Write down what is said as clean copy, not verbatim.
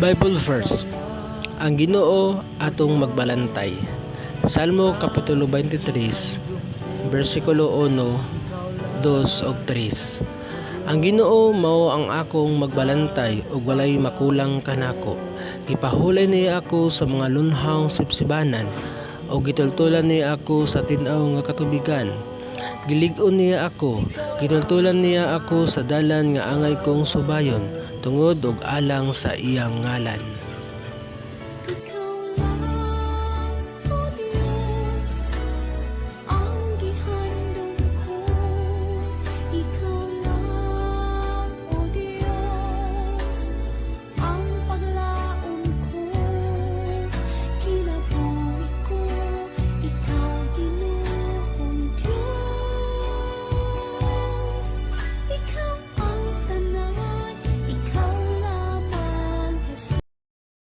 Bible verse. Ang Ginoo atong magbalantay. Salmo kapitulo 23, bersikulo 1, 2 ug 3. Ang Ginoo mao ang akong magbalantay ug walay makulang kanako. Gipahulay niya ako sa mga lunhawng sibsibanan ug gitultulan niya ako sa tin-aw nga katubigan. Gilig-on niya ako, gitultulan niya ako sa dalan nga angay kong subayon tungod og alang sa iyang ngalan.